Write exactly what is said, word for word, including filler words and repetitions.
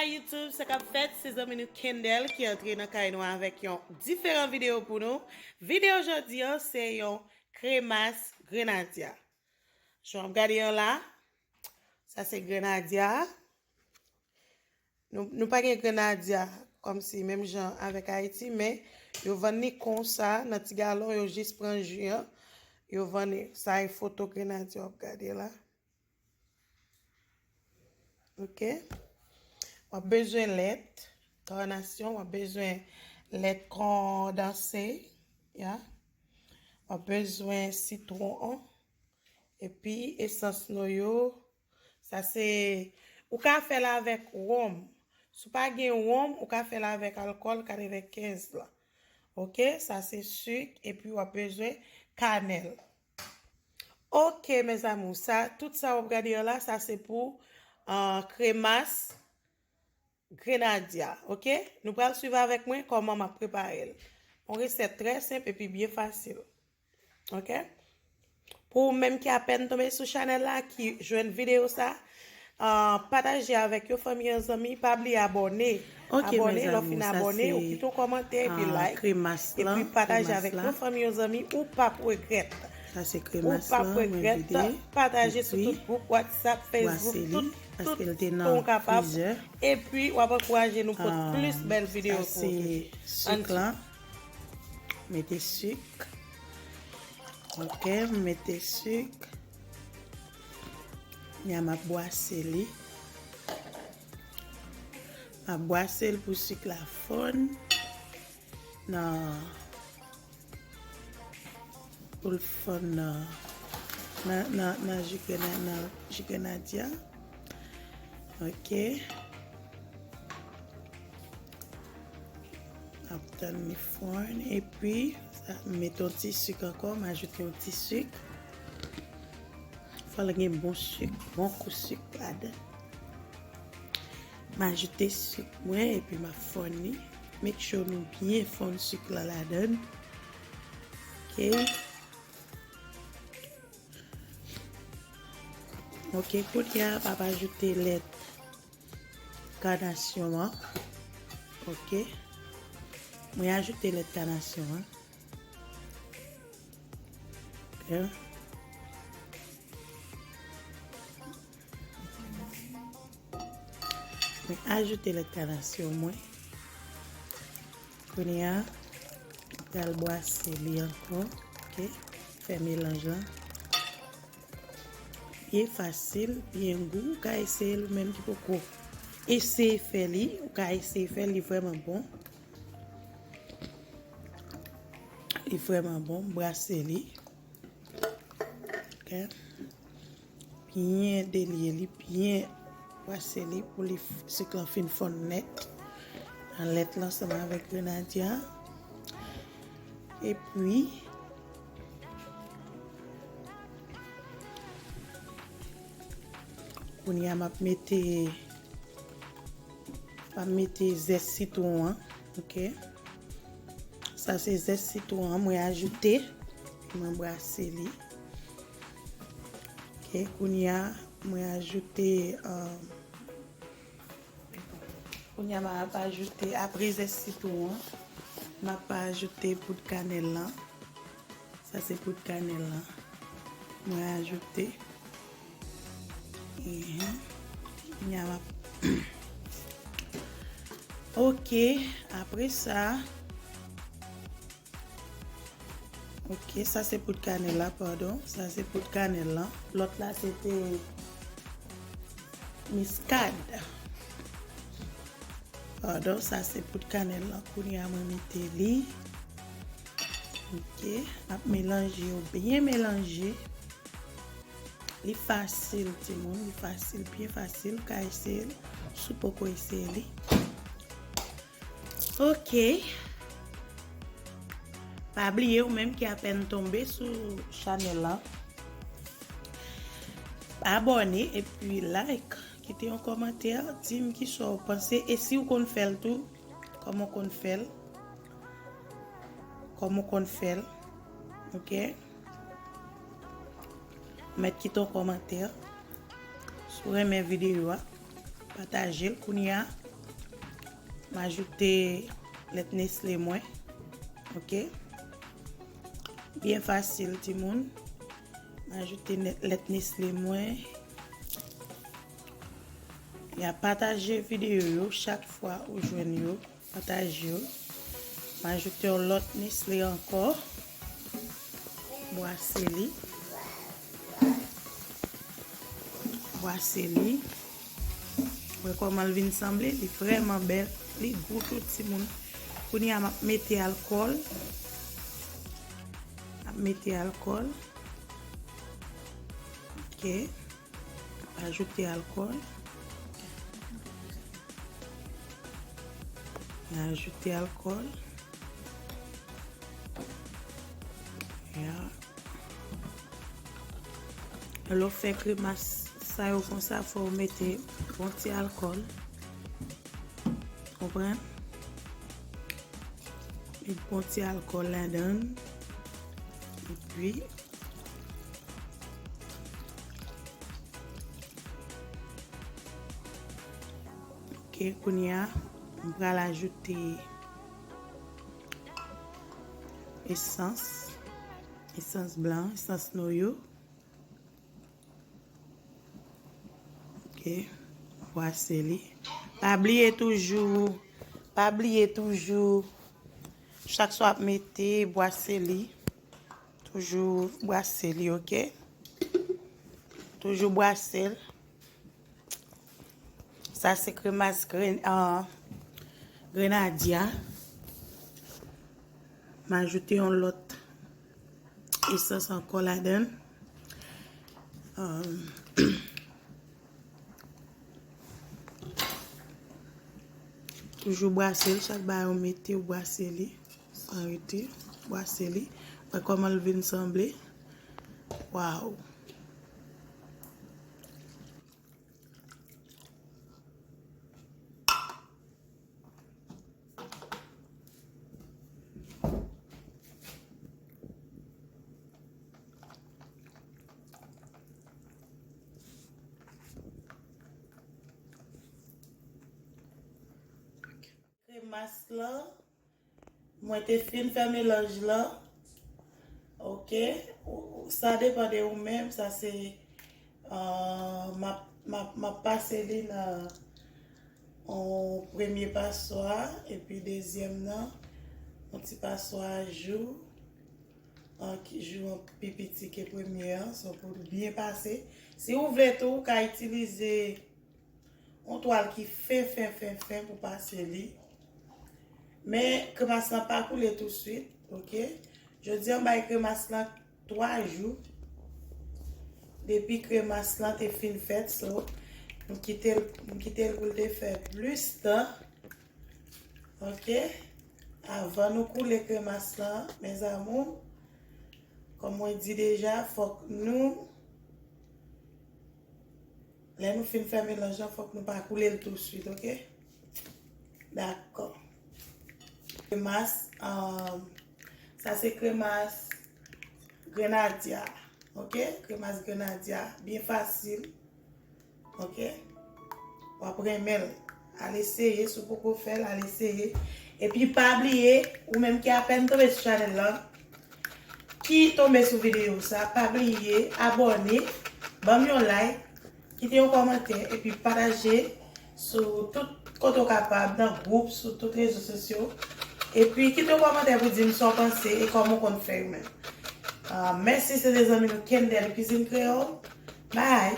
YouTube, sa k ap fèt, se zanmi nou Kendel ki antre nan kay nou avèk yon diferan videyo pou nou. Videyo jodi an, se yon kremas grenadya. Jan w ap gade an la, sa se grenadya. Nou, nou pa gen grenadya kòmsi menm jan avèk Ayiti, men yo vann li konsa nan ti galon, yo jis pran ji an, yo vann li. Sa e foto grenadya w ap gade la. Ok. W ap bezwen lèt kanasyon, w ap bezwen lèt kondanse, ya. W ap bezwen sitwon an, epi esans noyo. Sa se, ou ka fè l avèk wonm. Si w pa gen wonm, ou ka fè l avèk alkòl katrevenkenz la. Ok, sa se sik, epi w ap bezwen kanèl. Ok, mes amours, sa, tout sa w ap gade an la, sa se pou, ah, kremas grenadya, ok? Nou pral swiv avèk mwen kòman m ap prepare l. Yon resèt trè senp epi byen fasil, ok? Pou ou menm ki apèn tonbe sou chanèl la, ki jwenn videyo sa, ah, pataje avèk yon fanmi, yon zanmi, pa bliye abòne. Ok, abòne, lè w fin abòne, ou kite yon kòmantè epi, ah, like, kremas lan, epi pataje avèk yon fanmi, yon zanmi, ou p ap regrèt. Sa se kremas lan, mwen vide. Ou p ap regrèt, pataje sou tout gwoup WhatsApp, Facebook, tout, tout, tout kote w kapab. Epi, w ap ankouraje nou pot plis bèl videyo pou ou. Sa se sik lan. Mete sik. Ok, m mete sik. Nya m ap bwase li. M ap bwase l pou sik la fonn nan, pou l fonn nan, nan, nan, nan ji grena-, nan ji grenadya. Ok. Ap tann li fonn. Epi, sa, m met yon ti sik ankò, m ajoute yon ti sik. Fò l gen bon sik, bon kou sik ladan. M ajoute sik mwen, epi m ap fonn li. Make sure nou byen fonn sik lan ladan. Ok. Ok, kounye a, m ap ajoute lèt kanasyon an. Ok. Mwen ajoute lèt kanasyon an. Ok. Mwen ajoute lèt kanasyon mwen. Kounye a, m pral bwase li ankò. Ok. Fè melanj lan. Byen fasil, byen gou. Ou ka eseye l ou menm ki poko eseye fè li. Ou ka eseye fè l, li vrèman bon. Li vrèman bon, brase li. Ok. Byen delye li, byen brase li pou li f-, sik lan fin fonn nèt. Nan lèt lan ansanm avèk grenadya. Epi, kounye a m ap mete, m ap mete zès sitwon an, ok? Sa se zès sitwon an mwen ajoute, mwen brase li. Ok, kounye a, mwen ajoute, um, kounye a, m ap ajoute, apre zès sitwon an, m ap ajoute poud kanèl lan. Sa se poud kanèl lan. Mwen ajoute. Mhm. Kounye a m ap Ok, apre sa. Ok, sa se poud kanèl la, padon. Sa se poud kanèl lan. Lòt la se te miskad. Padon, sa se poud kanèl lan. Kounye a mwen mete li. Ok, m ap melanje yo, byen melanje. Li fasil, timoun, li fasil, byen fasil. Ou ka eseye l, si w poko eseye li. Ok. Pa bliye, ou menm ki apèn tonbe sou chanèl lan, abòne epi like, kite yon kòmantè, di m kisa w panse, e si w konn fè l tou, kòman w konn fè l, kòman w konn fè l, ok? Mèt kite yon kòmantè. Si w renmen videyo a, pataje l kounye a. M ajoute lèt Nestle mwen. Ok. Byen fasil, timoun. M ajoute lèt Nestle mwen. Ya pataje videyo yo chak fwa ou jwenn yo. Pataje yo. M ajoute yon lòt Nestle ankò. Bwase li. Bwase li. Wè kòman l vin sanble? Li vrèman bèl. Li gou tou, timoun. Kounye a, m ap mete alkòl. M ap mete alkòl. Ok. Ajoute alkòl. Ajoute alkòl. Ya. Lè w fè kremas sa yo konsa, fò w mete bon ti alkòl. Konprann? Met bon ti alkòl ladan l. Epi, ok, kounye a, m pral ajoute esans, esans blan, esans noyo. Ok, bwase li. Pa bliye toujou, pa bliye toujou, chak swa ap mete, bwase li. Toujou bwase li, ok? Toujou bwase l. Sa se kremas gren-, ah, grenadya. M ajoute yon lòt esans ankò ladan l. Ah, toujou bwase l, chak bagay ou mete, ou bwase li. San rete, bwase li. Wè kòman l vin sanble. Waw. Kremas lan, mwen te fin fè melanj lan. Ok. Ou, ou, sa depann de ou menm. Sa se, euh, m ap, m ap, m ap pase li nan yon premye paswa, epi dezyèm nan, yon ti paswa jou, an ki jou an pi piti ke premye an, so pou l byen pase. Si ou vle tou, ou ka itilize yon twal ki fen, fen, fen, fen pou pase li. Men kremas lan pa koule touswit, ok? Jodi a, m bay kremas lan twa jou. Depi kremas lan te fin fèt, so, m kite l, m kite l pou l te fè plis tan. Ok? Avan nou koule kremas lan, mes amours, kòm mwen di deja, fòk nou, lè nou fin fè melanj lan, fòk nou pa koule l touswit, ok? Dakò. Kremas, um, sa se kremas grenadya, ok? Kremas grenadya, byen fasil. Ok? W ap renmen l. Al eseye, si w poko fè l, al eseye. Epi pa bliye, ou menm ki apèn tonbe sou chanèl lan, ki tonbe sou videyo sa, pa bliye abòne, ban m yon like, kite yon kòmantè, epi pataje sou tout kote w kapab, nan gwoup, sou tout rezo sosyo. Epi kite yon kòmantè pou di m sa w panse e kòman w konn fè yo menm. Ah, mèsi, se te zanmi nou Kendel Cuisine Créole. Bye!